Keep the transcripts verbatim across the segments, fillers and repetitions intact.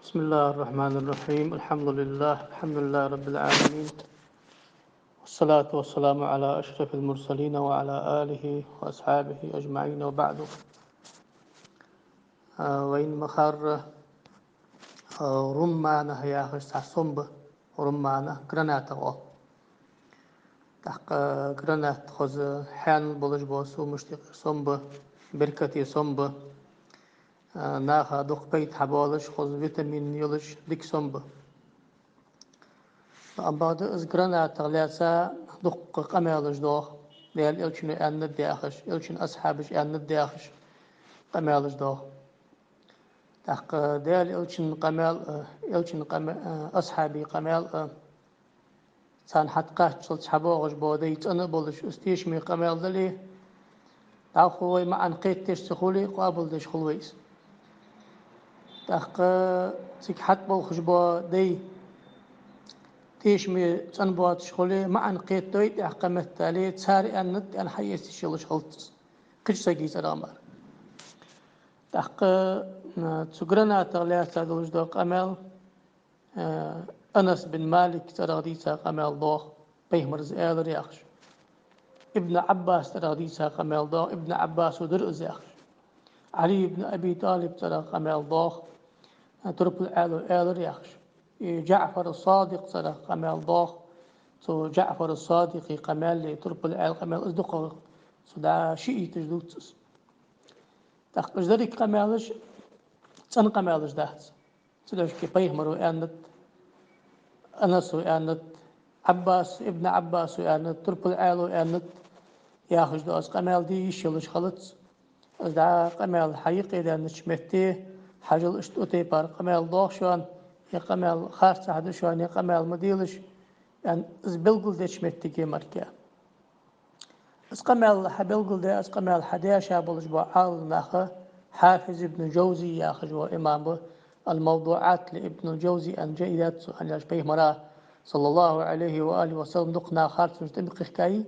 بسم الله الرحمن الرحيم. الحمد لله. الحمد لله رب العالمين. والصلاة والسلام على أشرف المرسلين وعلى آله وأصحابه أجمعين وبعد. А, вайна ма харра, а, руммана яхаш цхьа сом ба. Руммана гранатах оал. ТӀаккха гранат хоза хьаьнал болаш бола сомаш тӀехьа сом ба, беркате сом ба. А, наха дукха пайда хьабоалаш, хоза витамин йолаш дика сом ба. Амма бакъда из гранатах лаьца дукха къамаьлаш доагӀа, Даьла Элчано аьннад яхаш, Элчан асхьабаша аьннад яхаш къамаьлаш доагӀа. ТӀаккха Даьла Элчан къамаьл а, Элчан къама-, а, асхьабий къамаьл а, царна хьатӀакхаччалца хьабоагӀаш бола дай цӀена а болаш, из тешаме къамаьл дале, дӀахо вай маӀан кхетадеш ца хуле, къоабалдеш хул вай из. ТӀаккха цига хьатӀаболхаш бола дай тешаме цӀена боацаш хуле, маӀан кхетадой, тӀаккха меттел цар аьннад аьнна хьаэца йиш йолаш хилац из. Кхыча сага цӀерагӀа мара. ТӀаккха, а, цу гранатах лаьца долаш дола къамаьл, а, Анас бин Малика цӀерагӀа дийца къамаьл доагӀа, пайхамара из аьлар яхаш. Ибн Ӏаббаса цӀерагӀа дийца къамаьл доагӀа, Ибн Ӏаббаса дир из яхаш. Ӏали ибн Аби ТӀалиба цӀерагӀа къамаьл доагӀа, а, турпал Ӏаьлас аьлар яхаш. И ДжаӀфар ас-Садикъа цӀерагӀа къамаьл доагӀа, цу ДжаӀфар ас-Садикъий къамаьли турпал Ӏаьла къамаьли из дукхагӀа, цу дӀа шиӀиташа дувц из. ТӀаккха уж деррига къамаьлаш цӀена къамаьлаш дац. Цудухьа пайхамара аьннад, Анаса аьннад, Ӏаббас, Ибн Ӏаббаса аьннад, турпал Ӏаьлас аьннад яхаш да из къамаьл де йиш йолаш хилац. Из дӀа къамаьл хьаюкъедаьннача метте хьажал, иштта укх тайпара къамаьл доагӀа шоана, е къамаьл харцахьа да шоана, е къамаьл ма делаш, аьнна, из белгалдеча меттиге мара. Из къамаьл хьабелгалдаь, из къамаьл хьадеш болаш бола Ӏаламнаха Хьафиз ибн Джавзи яхаш вола имам ва, «Ал-МавдуӀат ли Ибн Джавзи» аьнна жай даьд цо, хӀана аьлча пайхамара, саллаллахӀу Ӏалайхи ва алихӀи ва саллам, дукха наха харцонаш тӀа ма кхихкай.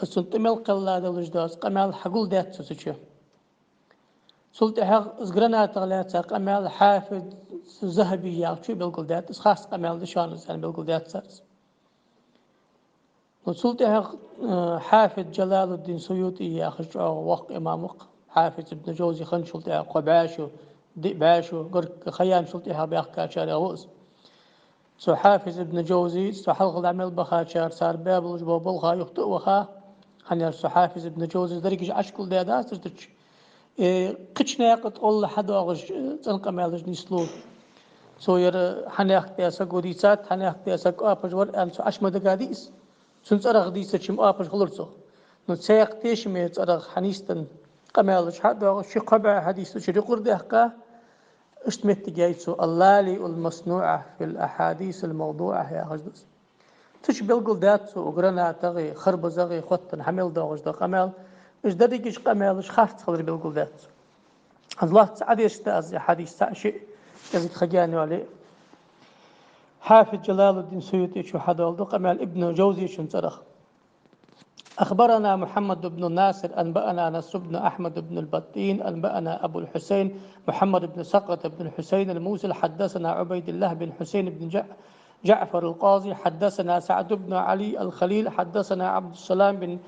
Из цун тӀа мел кхелла долаш дола из къамаьл хьагулдаьд цо цу чу. Цул тӀехьагӀа из гранатах лаьца къамаьл Хьафиз ЗахӀаби яхачо белгалдаьд, из харц къамаьл да шоана из аьнна белгалдаьд цар из. Ну, цул тӀехьагӀа, э, Хьафиз Джалалуддин СуютӀи яхаш чӀоагӀа воккха имам ва-кх, Хьафиз ибн Джавзи хинначул тӀехьагӀа кхо бӀаь шу, диъ бӀаь шу гарга ха яьнначул тӀехьагӀа баьхкачарех ва из. Цу Хьафиз ибн Джавзи, цу хьалха дӀа мел бахачар, цар баь болаш бола болх юха тӀа а ваха, хӀана аьлча цу Хьафиз ибн Джавзис дерригаш Ӏочукхоачаш дацар цу чу. Э, кхыча наькъа тӀа гӀолла хьадоагӀаш, э, цӀена къамаьлаш нийслу. Цо ер хьанехк даь саго дийцад, хьанехк даь саг оапаш вар аьнна цо Ӏочу ма дагадий из. Цун цӀерагӀа дийцача-м оапаш хулар цох. Но цхьаькха тешаме цӀерагӀа хьанийсденна къамаьлаш хьа а доагӀаш, ши-кхо бӀаь хьадис цу чура юкъера даьккха, иштта моттиг яй цо, «Ал-Лаалиу ал-МаснуӀа фи ал-Ахьадис ал-МавдуӀа» яхаш да из. Цу чу белгалдаьд цо укх гранатагӀеи, харбазагӀеи хоттаденна хьа мел доагӀаш дола къамаьл, уж дерригаш къамаьлаш харц хилар белгалдаьд цо. Аз лоацца Ӏодеша да аз ер хьадис цаӀ-шиъ, кӀезига ха гаьна йоале а. Хьафиз Джалалуддин СуютӀечо хьадоаладу къамаьл Ибн Джавзечун цӀерагӀа. أخبرنا محمد بن ناصر، أنبأنا نصر بن أحمد بن البطين، أنبأنا أبو الحسين محمد بن صخرة بن الحسين الموصل، حدثنا عبيد الله بن حسين بن جع-، جعفر القاضي، حدثنا سعد بن علي الخليل، حدثنا عبد السلام بن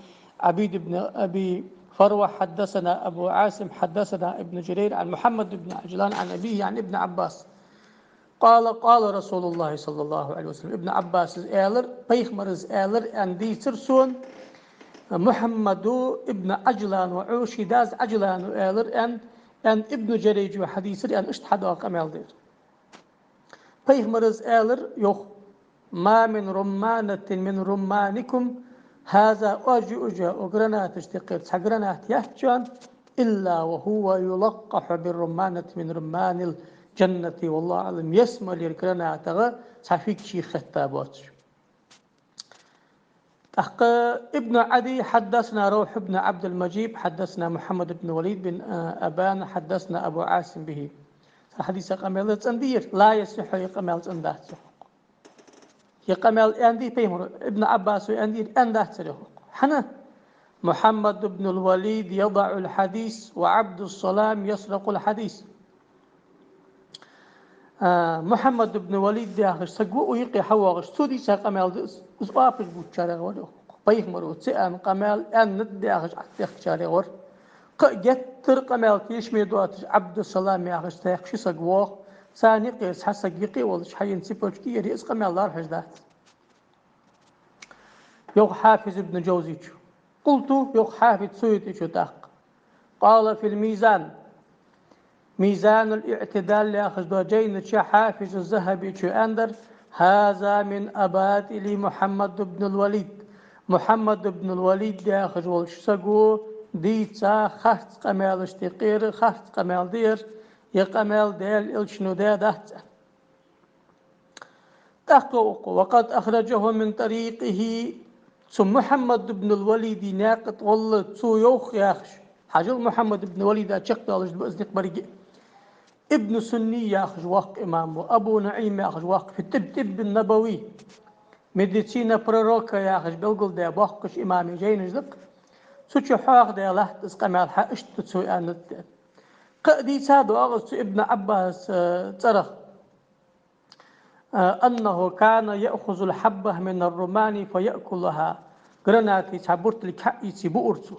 عبيد بن أبي فروة، حدثنا أبو عاصم، حدثنا ابن جرير عن محمد بن عجلان عن أبيه عن ابن عباس. قال: قال رسول الله صلى الله عليه وسلم. Ибн Ӏаббаса аьлар, пайхамара аьлар аьнна дийцар сона Мухьаммада ибн Ӏажлана, ва Ӏу ший дас Ӏажлана аьлар аьнна, аьнна Ибн Джурайджа хьадийцар аьнна, иштта хьадоагӀа къамаьл да ер. Пайхамара аьлар, йоах: «ما من رمانة من رمانكم هذه», оаш юача укх гранаташта юкъера цхьа гранат яц шоана, «إلا وهو يلقح بالرمانة من رمان الجنة», والله أعلم, ялсмалера гранатагӀа цхьа фиг шийх хетта боацаш. ТӀаккха Ибн Ӏади: حدثنا روح بن عبد المجيب، حدثنا محمد بن الوليد بن، а, أبان، حدثنا أبو عاصم به. Цхьа хьадиса къамаьл цӀена дий ер? لا يصح, ер къамаьл цӀена дац, йоах. Ер къамаьл аьнна дий пайхамара, Ибн Ӏаббаса аьнна дий ер? Аьнна дац ер, йоах. ХӀана? محمد بن الوليد يضع الحديث وعبد السلام يسرق الحديث. А, Мухьаммад ибн Валид яхаш саг ва укх юкъе хьавоагӀаш, цо дийца къамаьл да из, из оапаш бувцачарех вар, йоах. Пайхамаро ца аьнна къамаьл аьннад яхаш Ӏотехкачарех вар. Кхы а геттара къамаьл тешаме доацаш Ӏабдуссалам яхаш цхьа ши саг ва, йоах. Царна юкъера цхьа саг юкъе волаш хьаена цепочка, ер из къамаьл лархӀаш дац. Йоах Хьафиз ибн Джавзийчо. قلت, йоах Хьафиз Суютийчо тӀаккха. قال في الميزان. Мизанул-ИӀтидал яхаш дола жайна чу Хьафиз Захьабийчо аьннадар: هذا من أباطيل محمد بن الوليد. Мухьаммад ибн ал-Валид яхаш волча саго дийца харц къамаьлашта юкъера харц къамаьл да ер, ер къамаьл Даьла Элчано даь дац. ТӀаккха укхо: وقد أخرجه من طريقه, цу Мухьаммад ибн ал-Валида наькъа тӀа гӀолла цо йоах яхаш. Хьажал, Мухьаммад ибн Валида чакхдоалаш да из никъ беррига а. Ибн Сунни яхаш воккха имам ва, Абу НуӀайм яхаш воккха, في الطب النبوي, медицина пророка яхаш белгалдаь боккхача имама жайнаш да-кх. Цу чу хьоахадаь латт из къамаьл, хьа иштта цо аьннад. Кхы а дийца доагӀа из цу Ибн Ӏаббаса цӀерах. أنه كان يأخذ الحبة من الرمان فيأكلها. Гранатий цхьа буртилг хьаийце буар цо.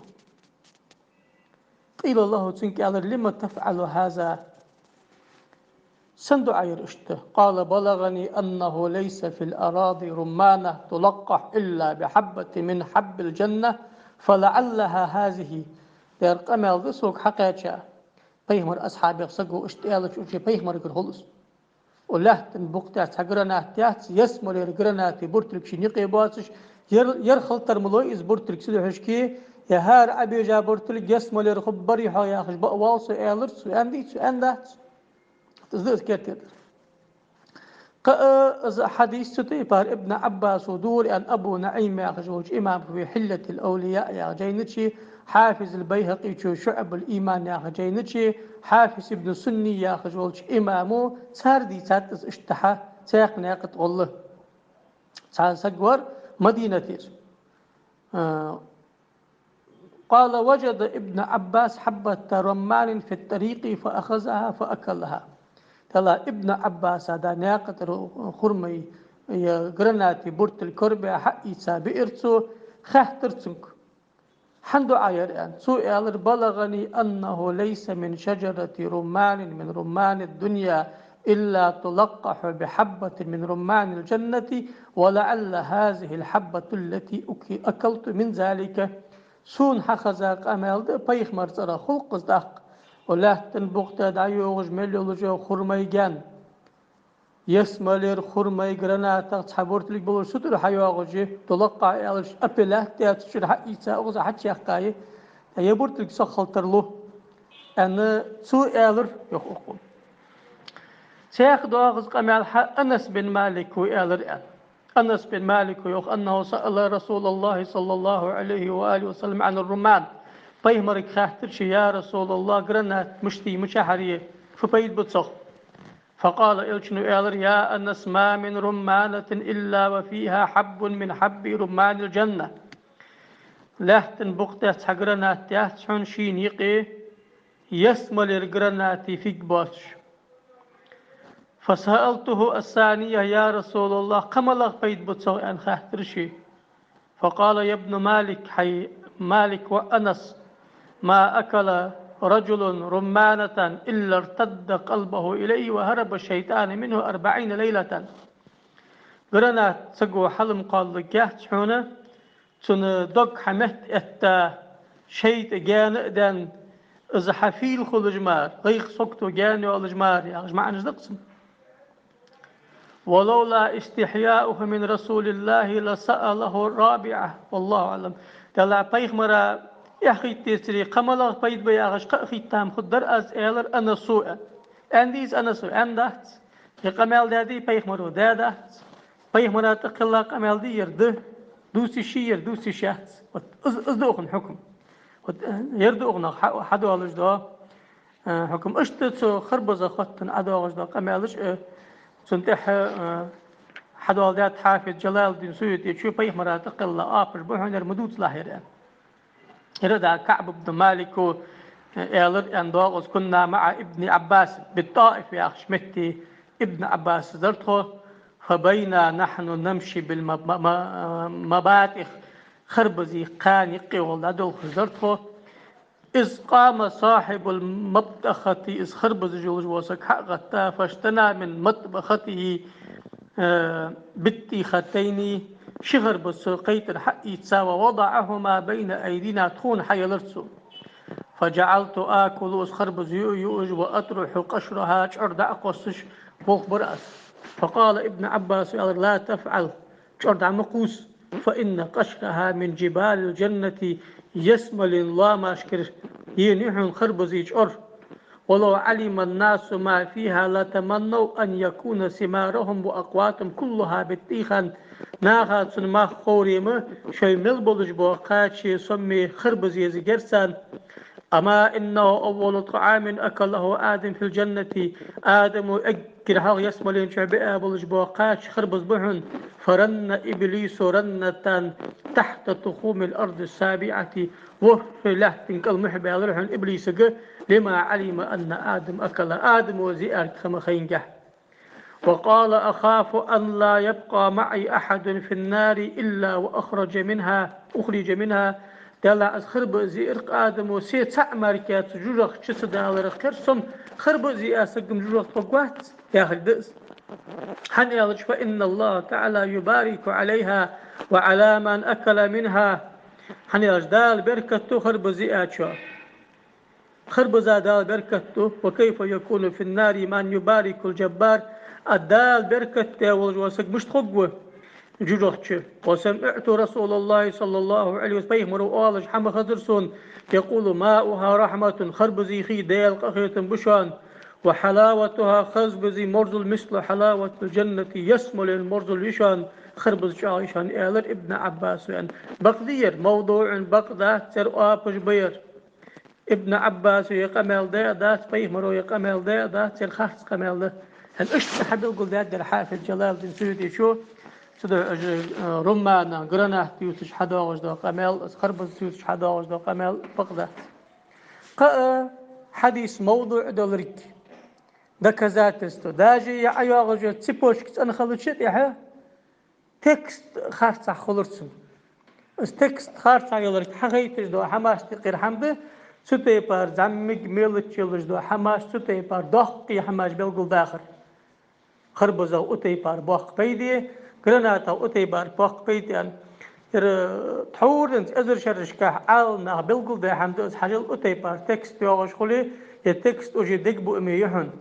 قيل له, цунга аьлар: لم تفعل هذا؟ Сенна ду Ӏа ер иштта? قال: بلغني أنه ليس في الأراضي رمانة تلقح إلا بحبة من حب الجنة، فلعلها هذه. Ер къамаьл да сога хьакхаьча. Пайхамара асхьабех саго иштта аьлча, цу чу пайхамарагара хул из. Укх лаьттан букъа тӀа цхьа гранат яц, ялсмалера гранатий буртилг шийна юкъе боацаш, ер, ер хила тара ма лой из буртилг ца духьашке, ер хӀара Ӏобежа буртилг ялсмалера хургбар-кх хьона яхаш бакъ воал со, аьлар цо, аьннадий цо, аьннадац? Из да из керттера дар. Кхы а из хьадис цу тайпара Ибн Ӏаббасо дора аьнна Абу НуӀайм яхаш волча имама في حلية الأولياء яхача жайна чу, Хьафиз ал-Байхьакъийчо شعب الإيمان яхача жайна чу, Хьафиз ибн Сунни яхаш волча имамо, цар дийцад из иштта хьа, цхьан наькъа тӀа гӀолла. Цхьа саг вар Мадинатера. А, قال: وجد ابن عباس حبة رمان في الطريق فأخذها فأكلها. Далла Ибн Ӏаббаса да наькъа тӀара хурмай, е гранатий буртилг корабаь хьаийца биар цо, хаьттар цунга: хӀана ду Ӏа ер, аьнна. Цо аьлар: بلغني أنه ليس من شجرة رمان من رمان الدنيا إلا تلقح بحبة من رمان الجنة، ولعل هذه الحبة التي أك-، أكلت من ذلك. Сона хьахеза къамаьл да, пайхамара цӀерах хул-кх из тӀаккха, укх лаьттан букъа тӀа дӀайоагӀаш мел йолаш йола хурмай гаьн, ялсмалера хурмай гранатах цхьа буртилг болаш цу тӀара хьайоагӀаш я, тулаккахь аьлча, аппелят даь цу чура хьаийца, укхаза хьачуяьккха я, тӀаккха ер буртилг сох хила тарлу, аьнна, цо аьлар, йоах укхо. Цхьаькха доагӀа из къамаьл хьа Анас бин Малико аьлар, аьнна. Анас бин Малико йоах: أنه سأل رسول الله صلى الله عليه وآله وسلم عن الرمان. Пайхамарга хаьттар ше: يا رسول الله, гранат мишта я, мичахьара я, фу пайда ба цох? فقال, Элчано аьлар: يا أنس، ما من رمانة إلا وفيها حب من حب رمان الجنة. Лаьттан букъа тӀа цхьа гранат яц хьона, шийна юкъе ялсмалера гранатий фиг боацаш. فسألته الثانية: يا رسول الله, кхы малагӀа пайда ба цох, аьнна, хаьттар ше. فقال: يا ابن مالك, хӀай Малик воӀ Анас, ما أكل رجل رمانة إلا ارتد قلبه إليه وهرب الشيطان منه أربعين ليلة. Гранат саго хьалам кхолларгьяц хьона, цун дог хьаметта этта, шайтӀа гаьна а даьнна, из хьафийла хулаш мара, гӀайгӀа, сагото гаьна йоалаш мара, яхаш маӀанаш да-кх цун. ولولا استحياؤه من رسول الله لسأله الرابعة. والله أعلم. Далла пайхамара эхь хийттадецаре, кхы малагӀа пайда ба яхаш, кхы а хийтта-м хургдар аз, аьлар Анасо, аьнна. Аьннадий из Анасо? Аьннадац. Ер къамаьл даьдий пайхамаро? Даьдац. Пайхамара тӀакхелла къамаьл дий ер? Да. Дувца йиш йий ер? Дувца йиш яц. Вот из, из да укхун хьукам. Вот, э, ер да укхун хьа-, хьадоалаш дола, э, хьукам. Иштта цу харбаза хоттаденна ӀодоагӀаш дола къамаьлаш, э, цунна тӀехьа, э, хьадоаладаьд Хьафиз Джалалуддин Суютечо пайхамара тӀакхелла оапаш ба хьона ер, ма дувцалахь ер, аьнна. Ер да КаӀб ибн Малико, э, аьлар, аьнна, доагӀа из: كنا مع ابن عباس بالطائف яхача метте, Ибн Ӏаббаса дар тхо: «فبينا نحن نمشي بالمباطخ», харбазий кхаьна юкъе гӀолла дӀадолхаш дар тхо. «إذ قام صاحب المبطخة», из харбазаш йолаш вола саг хьа а гӀетта, «فاجتنى من مبطخته، э, بطيختين», ши харбаз цо кхайттар хьа а ийца, «ووضعهما بين أيدينا», тхона хьаелар цо. «فجعلت آكل», аз харбаз юу а юаш, «وأطرح قشرها», чӀор дӀа а кхоссаш, болх бир аз. «فقال ابن عباس», аьлар: «لا تفعل», чӀор дӀа ма кхувса, «فإن قشرها من جبال الجنة», ялсмален лоамашкара ена я хьона харбазий чӀор. «ولو علم الناس ما فيها لتمنوا أن يكون ثمارهم وأقواتهم كلها بطيخا». Наха цун мах ховре ма, шоай мел болаш бола кхача сома харбаз езаргьяр царна. «أما إنه أول طعام أكله آدم في الجنة». Адамо эггара хьалха ялсмален чу биа болаш бола кхача харбаз ба хьона. «فرن إبليس رنة تحت تخوم الأرض السابعة». ВорхӀ лаьттан кӀал мухь баьлар хьона иблисага, «لما علم أن آدم أكل». Адамо из яьрг ха ма хайнге. «وقال: أخاف أن لا يبقى معي أحد في النار إلا وأخرج منها، أخرج منها». Делахь, аз харбаз яьр-кх Адамо, се цхьа мара цу жожагӀате чу ца даларах кхер, со-м харбаз яь саг-м жожагӀате тӀа вац, яхилга да из. ХӀана аьлча, «فإن الله تعالى يبارك عليها وعلى من أكل منها». ХӀана аьлча, Дала беркат ду харбаз яьчоа. Харбаза Дала беркат ду. «وكيف يكون في النار من يبارك الجبار». А Дала беркат даь волаш вола саг мишта хургва жожагӀате чу? «وسمعت رسول الله صلى الله عليه وسلم», пайхамара оалаш хӀама хезар сона, «يقول: ماؤها رحمة», харбазий хий Даьла къахетам ба шоана, «وحلاوتها», харбазий мерзал, «مثل حلاوة الجنة», ялсмален мерзал я шоана, харбаз чӀоагӀа я шоана, аьлар Ибн Ӏаббаса, аьнна. Бакъ дий ер? МавдуӀ, бакъ дац ер, оапаш ба ер. Ибн Ӏаббаса ер къамаьл да а дац, пайхамара ер къамаьл да а дац, ер харц къамаьл да. ХӀана, иштта хьабелгалдаьд ер Хьафиз Джалалуддин СуютӀечо, цудухьа, э, руммана, гранат ювцаш хьадоагӀаш дола къамаьл, харбаз ювцаш хьадоагӀаш дола къамаьл бакъ дац. Кхы а хьадис мавдуӀ долга доказательство. Даже ер ӀойоагӀаш йола цепочка цӀена хилча а тӀехьа, текст харцахьа хулар цун. Из текст харцахьа ялар хьахайташ дола хӀамаш тӀехьара хӀама да, цу тайпара зӀамига мелочь йолаш дола хӀамаш, цу тайпара доккхий хӀамаш белгалдахар. Харбазах укх тайпара боккха пайда я, гранатах укх тайпара боккха пайда я аьнна. Ер, э, тхьовра денз эзар шерашкахь Ӏаламнаха белгалдаь хӀама да из, хьажал, укх тайпара текст йоагӀаш хуле, ер текст уже дегабуаме я хьона.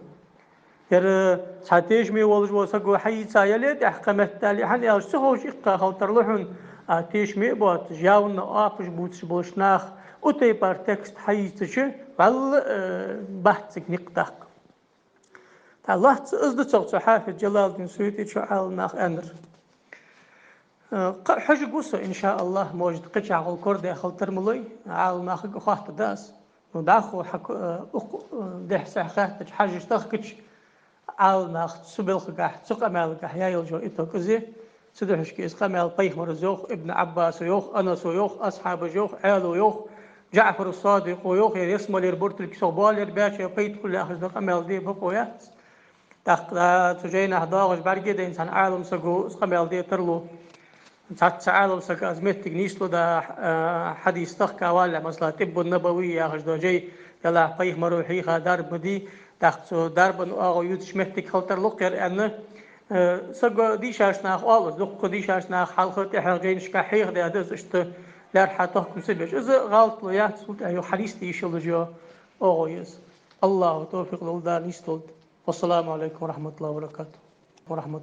Ер цхьа тешаме волаш вола саго хьайийца яле а, тӀаккха кхы меттел а, хӀана аьлча ца ховш иккха хила тарлу хьона, а тешаме а боацаш, явно оапаш бувцаш болча наха укх тайпара текст хьайийцача, вӀалла, э, бац цига никъ даккха. ТӀаккха лоацца из да цох цу Хьафиз Джалалуддин СуютӀечо, Ӏаламнаха аьннар. Э, кхы а хьожаргва со, иншааллахӀ, может, кхычахьа гӀолла корадаь хила тарлу, Ӏаламнахага а хоаттаргда аз. Ну, дӀахо хьа-, э, укх, э, дехьа-сехьа хаьттача, хьажача, тахкача, Ӏаламнаха цу балхагахьа, цу къамаьлагахьа яь йола итог из я. Цудухьа шоашка из къамаьл пайхамара йоах, Ибн Ӏаббаса йоах, Анаса йоах, асхьабаша йоах, Ӏаьлас йоах, ДжаӀфар ас-Садикъа йоах, ер ялсмалера бортилг сох боаллера баьчоа пайда хул яхаш дола къамаьл де бокъо яц. ТӀаккха цу жайнашка доагӀаш бӀаргадайна цхьан Ӏаламсаго из къамаьл де тарлу. Цхьацца Ӏаламсага из моттиг нийслу да, а, хьадис тахка валлалехь, масала, «ТӀиббун-Набави» яхаш дола жай, делахь пайхамара хьийха дарба ма дий, тӀаккха цу дарбан оагӀув ювцаш моттиг хила тарлу-кх ер аьнна, э, саго, дийшача наха оал из, дуккха дийшача наха хьалха а тӀехьа а жайнашка хьехадаьд из, иштта лаьрххӀа тохкам ца беш. Из гӀалатло яц, цул тӀехьа юха хьадис де йиш йолаш йола оагӀув я из. АллахӀа товфикъ лолда, нийсдолда. والسلام عليكم ورحمة الله وبركاته. ورحمة